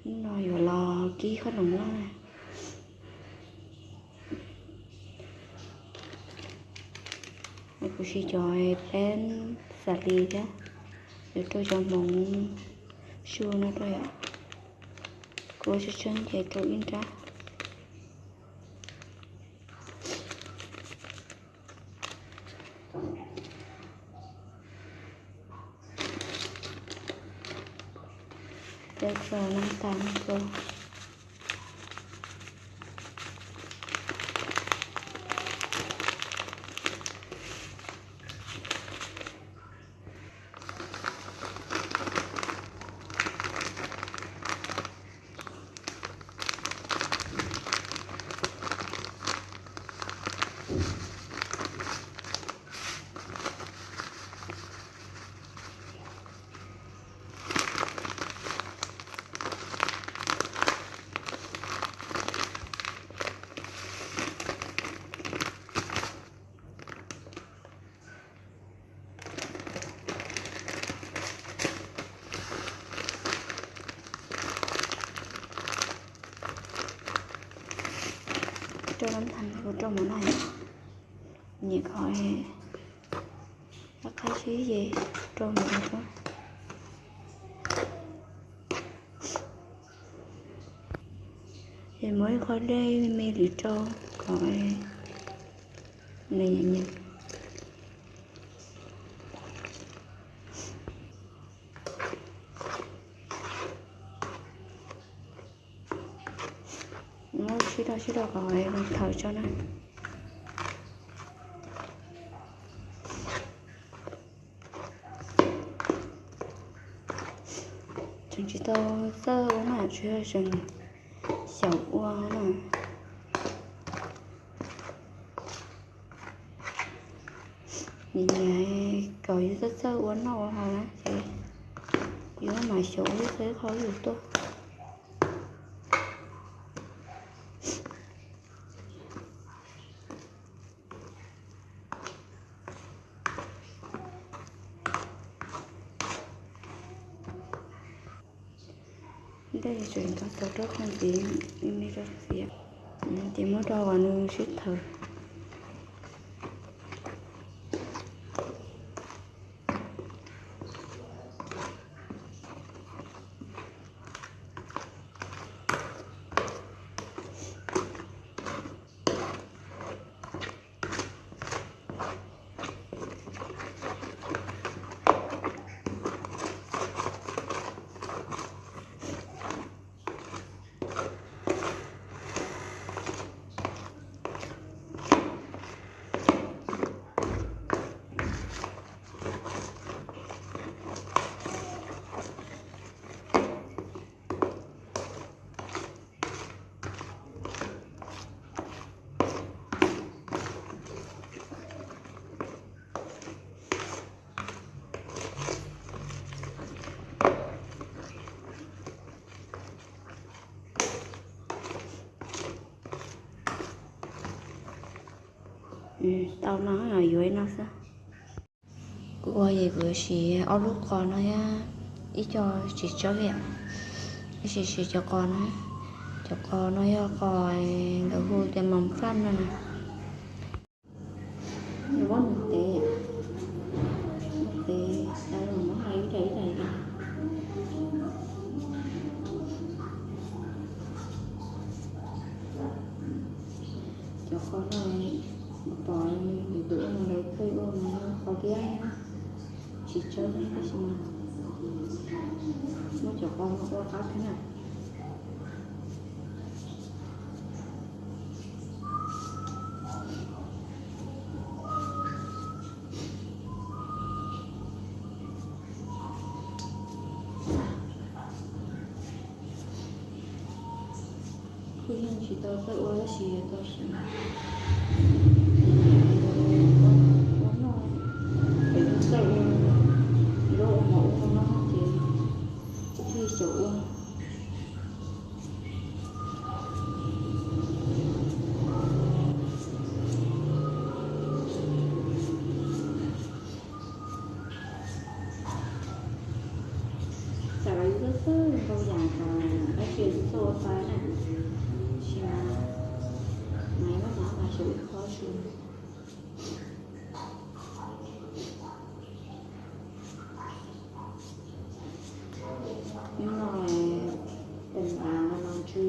Hnub no yuav los kib khob noom loj na. Kuv siv cov peeb xas lis thiab, yuav rau cov hmoov su no rau yom. Kuv ua tseeb tseeb ces rau ib nrab. Peb rau nab tas no rau. Rau lab thas kuv rau mov no, nyiam qhov qab qab sib ces rau mov no. Ces muab ib qho dej me me li rau kom nws nyiam nyiam. Muab sib rau sib rau kom thaws tso na. Tseem tsis tau txawj ua na, tsuas yog tseem xyaum ua na. Nyiam nyiam kom yus txawj txawj ua noj ua haus na ces yus mam xyaum ua ib qho ib qho yus tuaj. Ntej tseem tau tau rau qhov ntxiv, me rau xiav, ces muab rau kom nws sib thaws. Tau no yuav ib no xwb. Kuv ua ces kuv siv ob lub qos no thiab ib co txiv tsawb yom, tab sis siv cov qos no. Cov qos no yog qos nkawd hu tias mos faj no na. Muab nws tev, nws tev tas los muab hais ib daim ib daim li. Cov qos no pom nws tus ua mus lawv pheej ua mus qos liab, tsis tsawg tab sis mas muab cov qos no ua qab thiab na. Kuj yeej tsis tau txawj ua tab sis tau siv ua noj, pem txawj ua, lub ua mov ua noj ces kuj thiaj xyaum ua. Txawm los yus txawj txawj ntau yam tas tab sis Ib qho tsis, hnub no tes npav los ntsw,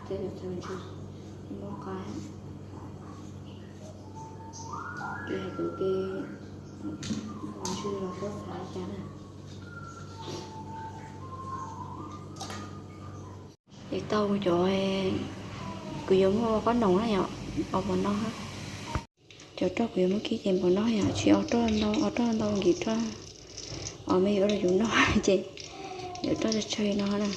tej tes ntsw, muab qa, ces hais tias ke los ntsw los suab xav cas na. Es tau cov, kuv yuav muab ua qhob noom na yom, ua npaum no. Cov roj kuv yuav muab kib ces npaum no yom, tsis ua roj ntau, ua roj ntau nkim roj, os me yuav ua rau yus noj ces yuav roj tsawg tsawg no na.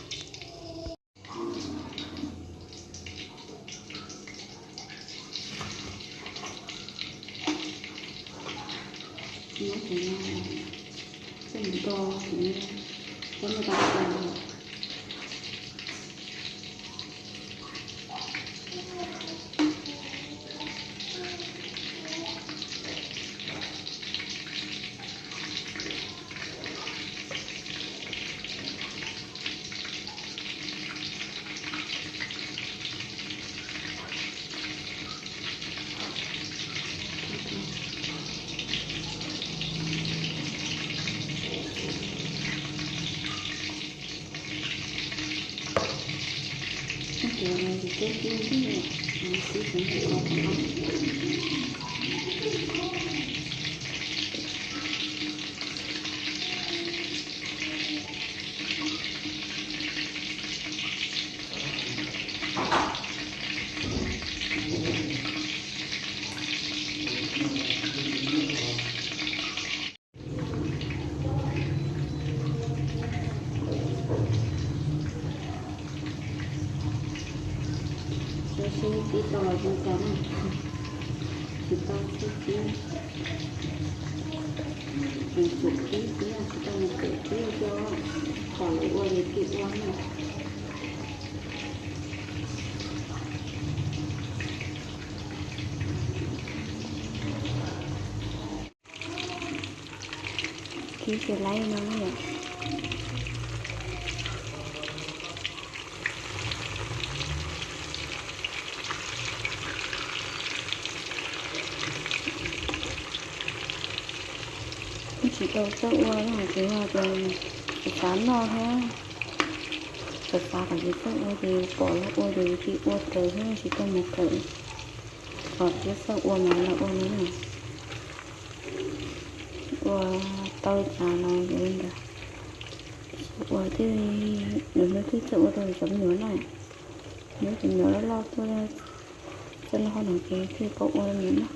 Saib seb pib tau los zoo cas na. Tsis tau sib pib, tseem tsum pib thiab, tsis tau mus kawm pib coj, kom lawv ua ces thiaj ua na. Kib tsis laib no yom. Kuj tsis tau txawj ua no ces yog tias xav xav noj thiab, xav xav kom tsis txawj ua ces pom lawv ua ces thiaj ua raws thiab tsis tau mus kawm. Kom tsis txawj ua mas los ua no na. Ua tau cas los yuav li ntawd. Ua thiaj, nws twb txawj ua rau cov me nyuam na. Nws cov me nyuam loj loj tuaj txawj noj qhob noom ces thiaj paub ua rau nws noj.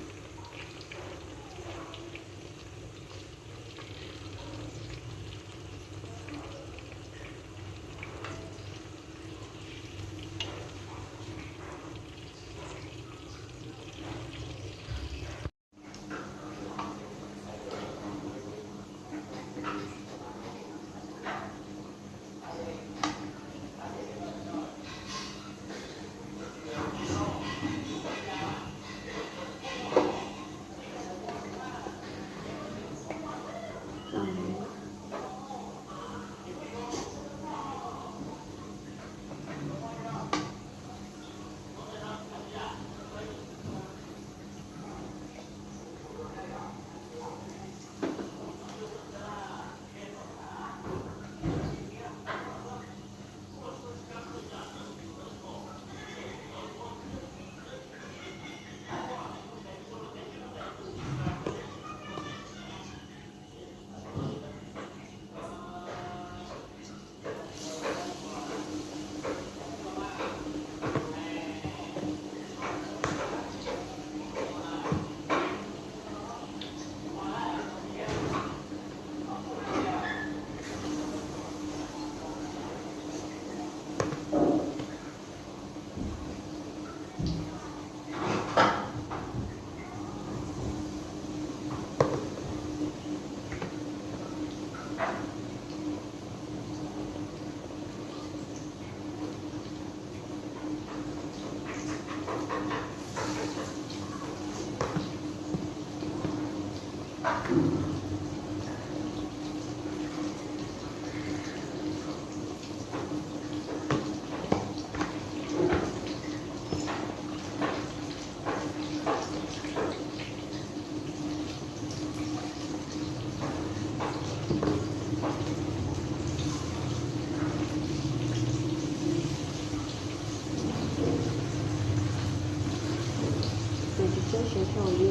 Sawv rau li,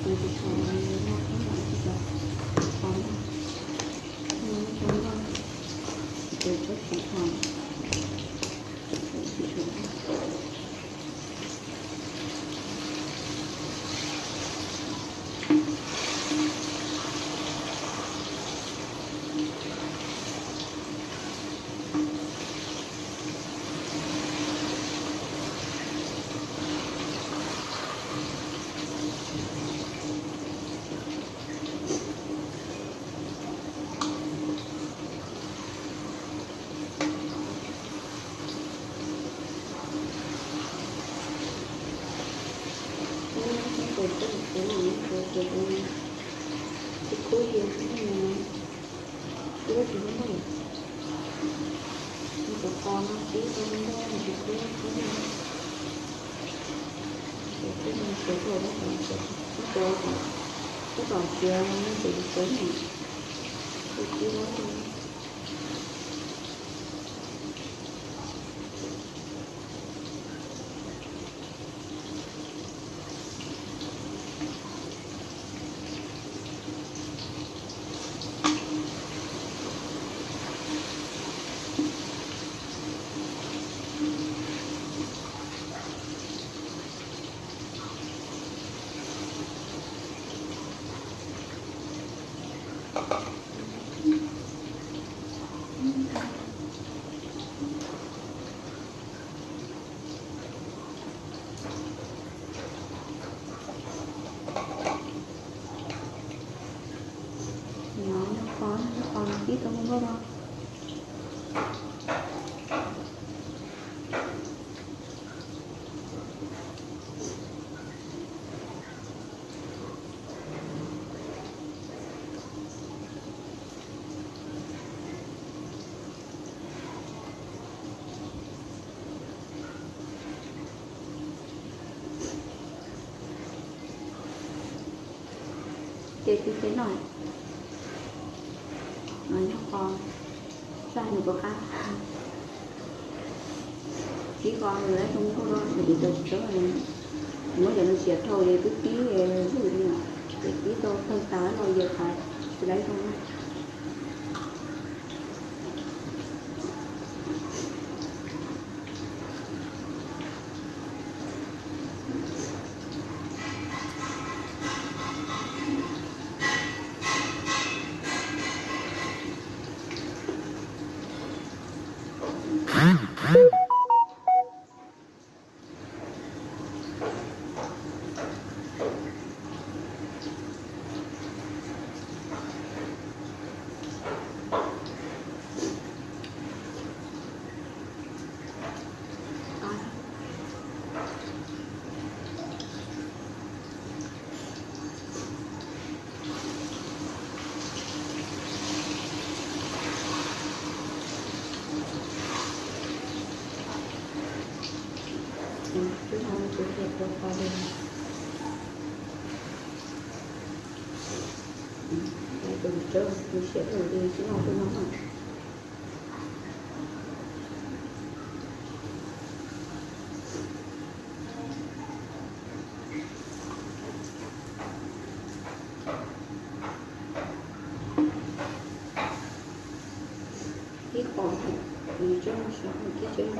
sawv rau li, noj khaub ncaws tsis tau, tsis tau noj, noj tsis tau noj, ces txhob tsis tau, tsis tau noj. Kuv kuj yog, kuv tsis muaj, kuv qos no tib tau muaj tsis kub kub, ces kuj sawv rau tab tom, tab tom, tab tom txiav no ces sawv no, kuv tib lab. Nyob qos, nyob qos tib tau nkauj no. Ces kuv ces noj, nyob qos, saj nws puas qab. Tib qos nws lawv zoo nkauj no, nws tsis tau tsis tau, muab cov no txiav dhau ces twb tib zuj li no, ces tib tau tawg tas los yawg qhov tsis laiv zoo na. Ib qos, nws tseem xyov nws tib tsev.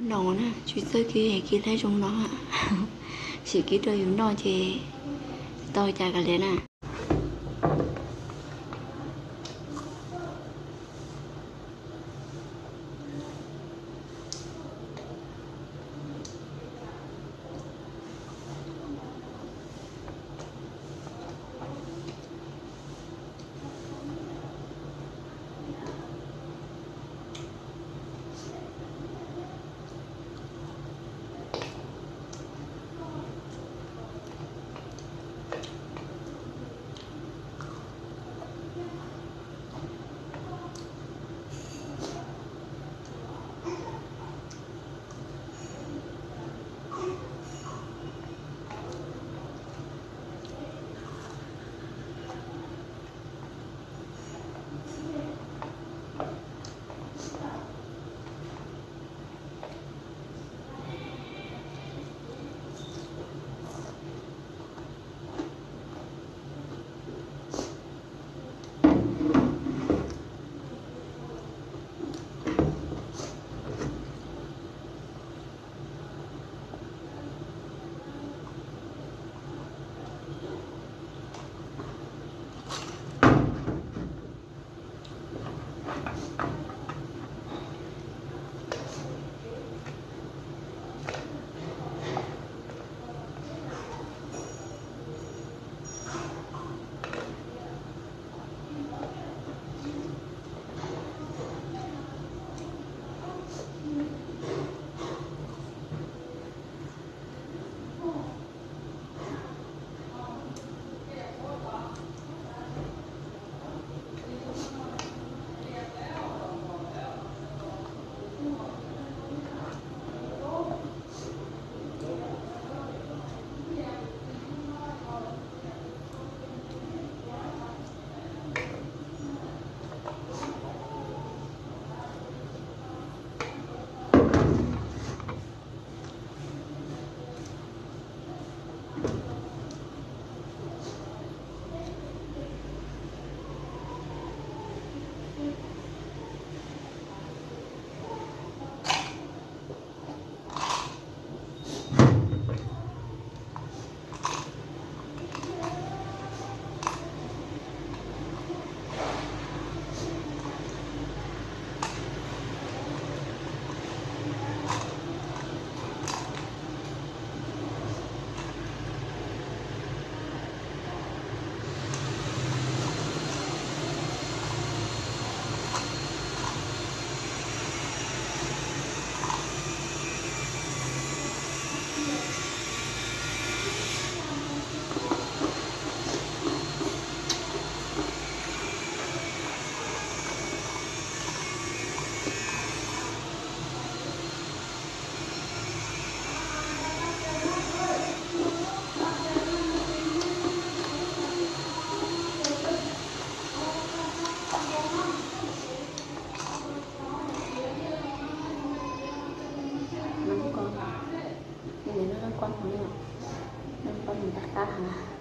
No na, tsis txawj kib, kib hlais zoo no, sim kib rau yus noj ces tau cas kav liam na. Noj koj, noj koj, noj koj mus tag qab ha.